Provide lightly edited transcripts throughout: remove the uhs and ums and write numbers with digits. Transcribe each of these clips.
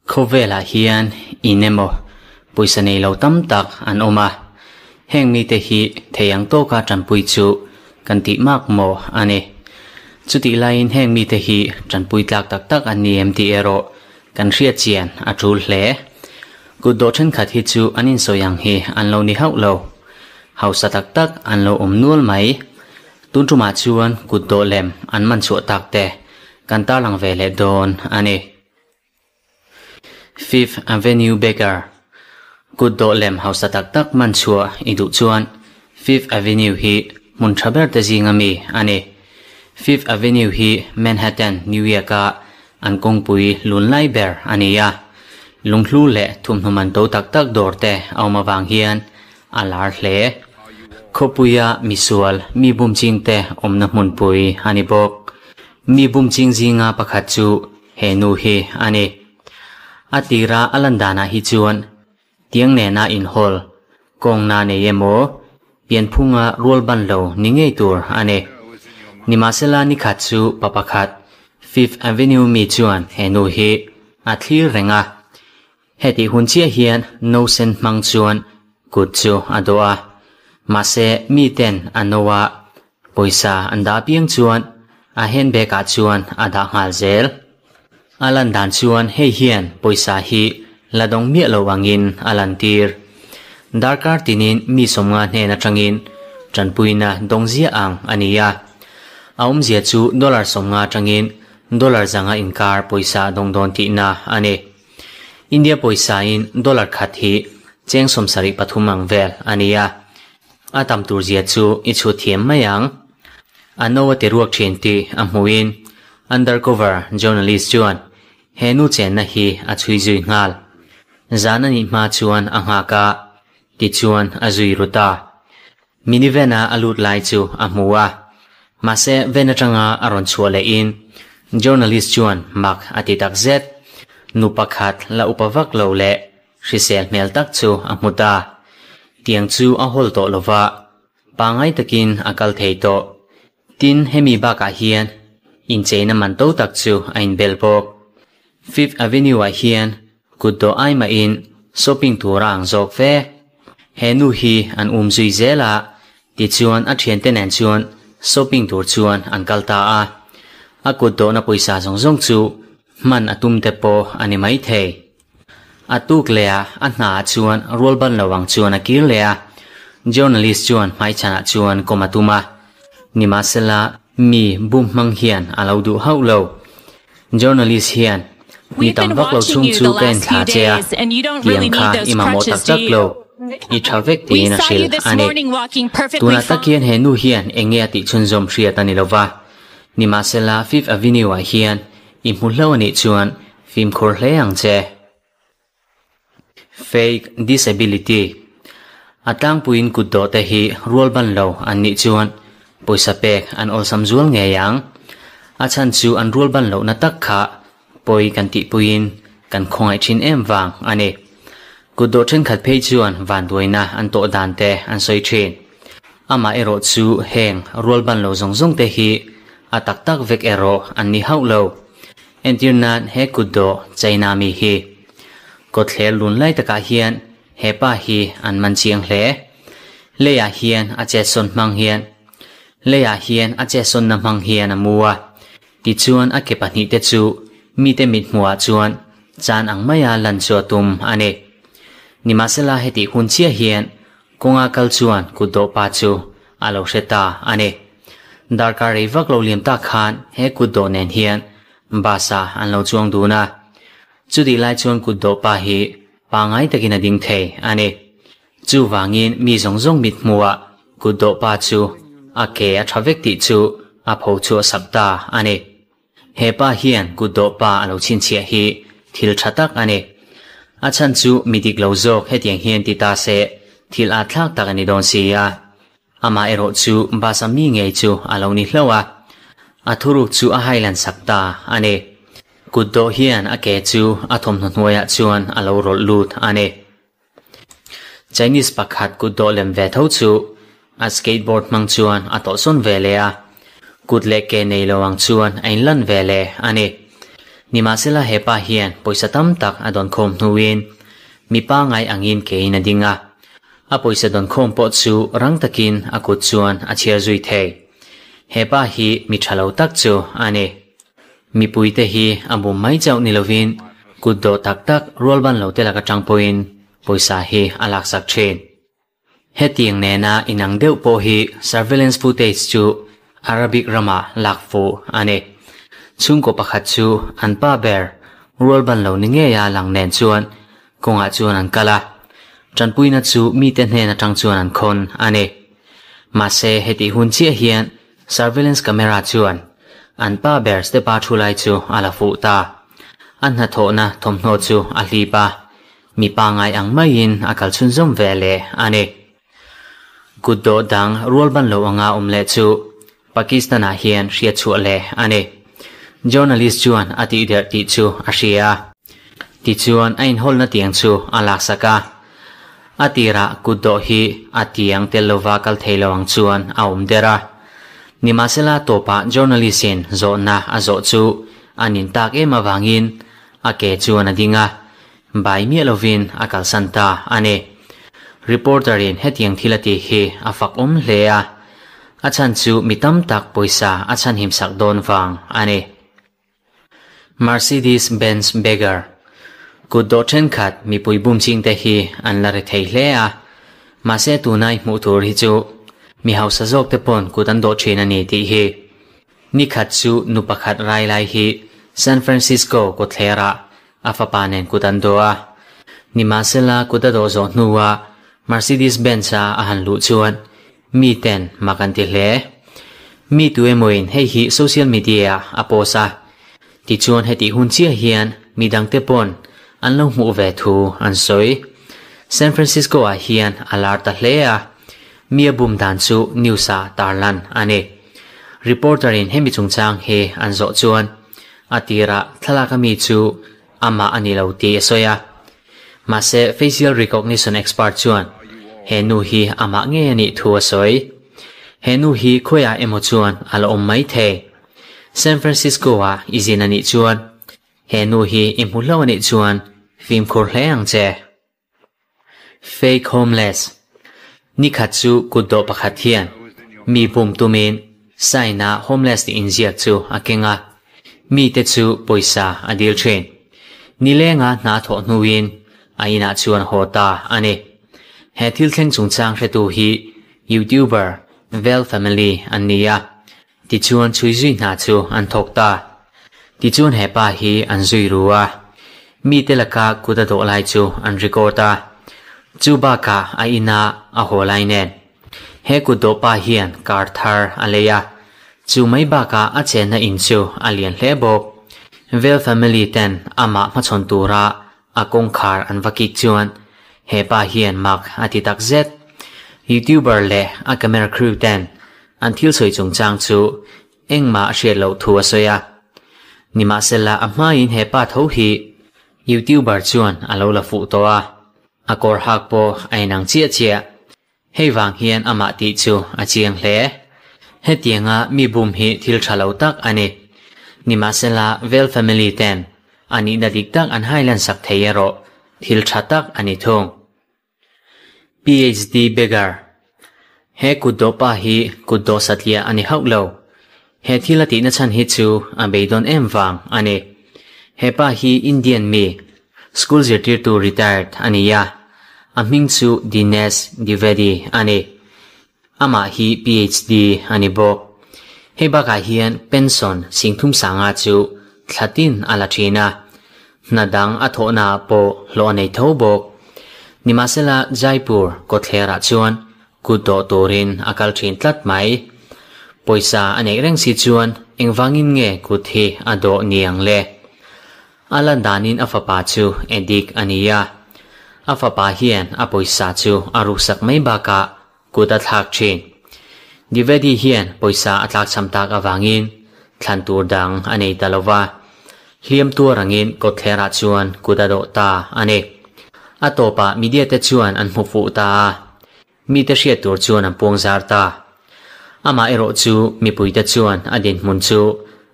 Khawvelah hian in emaw pawisa nei lo tam tak an awm a, heng mite hi thei ang tawka tanpui chu kan tih mak maw a ni. Chutih laiin heng mite hi tanpui tlak tak tak an ni em tih erawh kan hriat chian a tul hle. Kut dawh thenkhat hi chu an insawi ang hi an lo ni hauh lo. Hausa tak tak an lo awm nual mai. Tun tumah chuan kut dawh lem an man chhuah tak te kan tarlang ve leh dawn a ni. Fifth Avenue Baker, Kut dawh lem hausa tak tak man chhuah i duh chuan Fifth Avenue hi hmun tha ber te zinga mi a ni. Fifth Avenue hi Manhattan, New York-a an kawngpui lun lai ber a ni a. Lunghlu leh thumhnaw man to tak tak dawr te a awm avang hian a lar hle. Khawpuia misual mi bum chingte awmna hmunpui a ni bawk. Mi bum ching zinga pakhat chu he nu hi a ni. A tira a lan danah hi chuan tiang nena inhawl kawngna nei emaw pianphunga rual ban lo ni ngei tur a ni. Nimahsela nikhat chu pa pakhat Fifth Avenue mi chuan he nu hi a thlir reng a. Hetih hun chiah hian no sen hmang chuan kut chu a dawh a, mahse miten a no a pawisa an dah apiang chuan a handbag ah chuan a dah nghal zel. A lan dan chuan hei hian pawisa hi la dawng miah lo angin a lantir. Darkar tinin mi sawmnga hnen atangin tanpuina dawng ziah ang a ni a. A awmzia chu dollar 50 atangin dollar 100 inkar pawisa a dawng dawn tihna a ni. India pawisa in dollar khat hi cheng 73 ang vel a ni a, a tam tur zia chu i chhut thiam mai ang. A no a ti ruak thin tih a hmuhin undercover journalist chuan he nu chenna hi a chhui zui nghal. Zan a nih hma chuan a nghak a, tichuan a zui ru ta. Minivan-a a lut lai chu a hmu a, mahse van atanga a rawn chhuah lehin journalist chuan mak a ti tak zet. Nu pakhat la upa vak lo leh hrisel hmel tak chu a hmu ta. Tiang chu a hawl tawh lova, pangngai takin a kal thei tawh. Tin, hemi bakah hian incheina man to tak chu a inbel bawk. Fifth Avenue-ah hian Kut dawh ai mahin shopping tur a ang zawk ve. He nu hi an um zui zel a, tichuan a thiante nen chuan shopping tur chuan an kal ta a. A kut dawhna pawisa zawng zawng chu hman a tum te pawh a ni mai thei. A tuk leh a, a hna ah chuan rual ban lo ang chuan a kir leh a. Journalist chuan hmaichhanah chuan kawm a tum a. Nimahsela mi bum hmang hian a lo duh hauh lo. Journalist hian, Mi We've tam been vak lo watching chhung you chu the ka en last thla few che a, days, and you don't tiang really kha need those i mamawh crutches, tak do tak lo, you? i tha vek We tiin a saw you hrilh this a ni. morning walking perfectly Tunah tak fine. hian he nu hian eng nge a tih chhunzawm hriat a ni lo va. Nimahsela Fifth Avenue-ah hian i hmu hlo a nih chuan fimkhur hle ang che. Fake disability, A tlangpuiin kutdawh te hi rual ban lo an nih chuan pawisa pek an awlsam zual ngei ang. A chhan chu an rual ban lohna tak kha pawi kan tihpuiin kan khawngaih thin em vang a ni. Kutdawh thenkhat phei chuan vanduaina an tawh dan te an sawi thin. Amah erawh chu heng rual ban lo zawng zawng te hi a tak tak vek erawh an ni hauh lo. Entir nan he kutdawh China mi hi. Kawtthler lun lai takah hian he pa hi an man chiang hle. Leiah hian a chetsawn hmang hian Leiah hian a chetsawnna hmang hian a mu a. Tichuan a ke pahnihte chu mite mithmuhah chuan chan ang maia lan chu a tum a ni. Nimahsela hetih hun chiah hian Kawnga kal chuan kutdawh pa chu a lo hre ta a ni. Darkar rei vak lo liam tak khan he kutdawh nen hian bus ah an lo chuang dun a. Chutih lai chuan kutdawh pa hi pangngai takin a ding thei a ni. Chuvangin mi zawng zawng mit hmuhah kutdawh pa chu a ke a tha vek tih chu a pho chhuah sak ta a ni. He pa hian kutdawh pa a lo chhinchhiah hi thil tha tak a ni. A chhan chu mi dik lo zawk hetiang hian ti ta se thil at thlak tak a ni dawn si a. Amah erawh chu bus a mi ngei chu a lo ni hlauh a. A thuruk chu a hailan sak ta a ni. Kutdawh hian a ke chu a thawmhnaw hnuaiah chuan a lo rawlh lut a ni. Chinese pakhat kut dawh lem ve tho chu a skateboard hmang chuan a tawhsawn ve leh a, kut leh ke nei lo ang chuan a inlan ve leh a ni. Nimahsela hepa hian pawisa tam tak a dawn khawm hnuin mi pangai angin kein a ding a, a pawisa dawn khawm pawh chu rang takin a kut chuan a chhiar zui thei. Hepa hi mi tha lo tak chu a ni. Mipuite hi a bum mai chauh ni lovin kut dawh tak tak rualban lo te lak atang pawhin pawisa hi a laksak thin. Hetiang nena inang deuh pawh hi surveillance footage chu Arabic ramah lak fuh a ni. Chhungkaw pakhat chu an pa ber rualban lo ni ngeia lang nen chuan kawngah chuan an kal a, tanpuina chu mite hnen atang chuan an khawn a ni. Mahse hetih hun chiah hian surveillance camera chuan an pa ber step-a thu lai chu a la fuh ta. A hnathawhna thawmhnaw chu a hlip a, mi pangai ang maiin a kal chhunzawm ve leh a ni. Kut dawh dang rualban lo anga awm leh chu Pakistan-ah hian hriat chhuah leh a ni. Journalist chuan a tih derh tih chu a hria a. Tichuan a inhawlna tiang chu a laksak a. A tirah kut dawh hi a tiang tel lova kal thei lo ang chuan a awm der a. Nimahsela tawpah journalist-in zawhna a zawh chu a nin tak em avangin a ke chuan a ding a, bai miah lovin a kalsan ta a ni. Reporter-in hetiang thil a tih hi a fak awm hle a, a chhan chu mi tam tak pawisa a chhanhim sak dawn vang a ni. Mercedes Benz Beggar Kut dawh thenkhat mipui bum chingte hi an la ri thei hle a, mahse tunai hmuh tur hi chu mi hausa zawk te pawn kut an dawh thin a ni tih hi. Ni khat chu nu pakhat rai lai hi San Francisco kawtthlerah a fapa nen kut an dawh a. Nimahsela kut a dawh zawh hnuah Mercedes Benz a a han luh chuan mi ten mak an ti hle. Mi tu emawin hei hi social media ah a post a. Tichuan hetih hun chiah hian mi dangte pawn an lo hmuh ve thu an sawi. San Francisco ah hian a lar ta hle a, mi a bum dan chu news ah tarlan a ni. Reporter in hemi chungchang hi an zawh chuan a tirah thlalak a mi chu amah a ni lo tih a sawi a. Mahse facial recognition expert chuan he nu hi amah ngei a nih thu a sawi. He nu hi khawiah emaw chuan a la awm mai thei. San Francisco ah i zin a nih chuan he nu hi i hmu hlo a nih chuan fimkhur hle ang che. Fake homeless Nikhat chu kutdawh pakhat hian mi bum tumin sign ah homeless tih inziak chu a keng a, mite chu pawisa a dil thin. Nilenga hna thawh hnuin a inah chuan a haw ta a ni. He thil thleng chungchang hretu hi YouTuber Vel Family an ni a, Tichuan chhui zui hna chu an thawk ta. Tichuan he pa hi an zui ru a. Mite laka kut a dawh lai chu an record a. Chu bakah a inah a haw lai nen. He kut dawh pa hian car thar a lei a. Chu mai bakah a chenna in chu a lian hle bawk. Vel family ten amah hmachhawn tura a kawngkhar an va kik chuan he pa hian mak a ti tak zet. Youtuber leh a camera crew ten an thil sawi chungchang chu engmah a hriat loh thu a sawi a. Nimahsela a hmain he pa tho hi Youtuber chuan a lo la fuh tawh a, a kawr hak pawh a inang chiah chiah. Hei vang hian amah tih chu a chiang hle. Hetianga mi bum hi thil tha lo tak a ni. Nimahsela Vel family ten a nihna dik tak an hailan sak thei erawh thil tha tak a ni thung. PhD beggar He kutdawh pa hi kutdawh satliah a ni hauh lo. He thil a tihna chhan hi chu a beidawn em vang a ni. He pa hi Indian mi, school zirtirtu retired a ni a, a hming chu Dinesh Dwivedi a ni. Amah hi PhD a ni bawk. Hei bakah hian pension singthum sanga chu thla tin a la thin a, hna dang a thawhnaah pawh hlawh a nei tho bawk. Nimahsela Jaipur kawtthlerah chuan Kut dawh turin a kal thin tlat mai. Pawisa a neih reng si chuan engvangin nge kut hi a dawh ni ang le? A lan danin a fapa chu addict a ni a. A fapa hian a pawisa chu a ruksak mai bakah kut a thlak thin. Dwivedi hian pawisa a tlakchham tak avangin thlan tur dang a nei ta lo va. Hliam tuar angin kawtthlerah chuan kut a dawh ta a ni. A tawpah media te chuan an hmu fuh ta a, mite hriat tur chuan an puang zar ta. Amah erawh chu mipuite chuan a dinhmun chu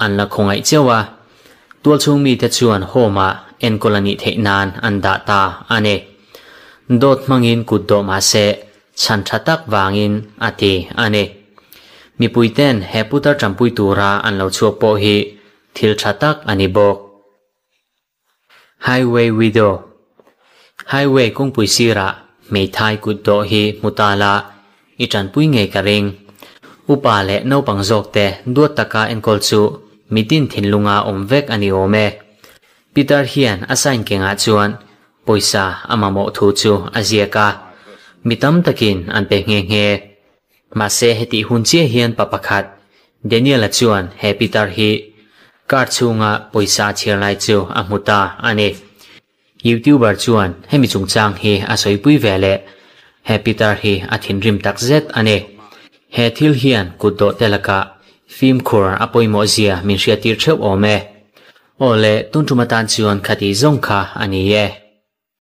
an la khawngaih cheuh a. Tualchhung mite chuan home-ah enkawl a nih theih nan an dah ta a ni. Dawt hmangin kut dawh mah se chhan tha tak vangin a ti a ni. Mipuiten he putar tanpui tura an lo chhuak pawh hi thil tha tak a ni bawk. Highway Widow Highway kawngpui sirah hmeithai kut dawh hi hmu ta la, i tanpui ngei ka ring. Upa leh naupang zawkte duat taka enkawl chu mitin thinlunga awm vek a ni awm e. Peter hian a sign kengah chuan pawisa a mamawh thu chu a ziak a, mi tam takin an pe nghe nghe. Mahse hetih hun chiah hian pa pakhat, Daniel-a chuan he pitar hi car chhunga pawisa a chhiar lai chu a hmu ta a ni. Youtuber chuan hemi chungchang hi a sawipui ve leh he pitar hi a thinrim tak zet a ni. He thil hian kut dawh te lakah fimkhur a pawimawh zia min hriattir theuh awm e. Aw le, tun tum atan chuan khati zawng kha a ni e.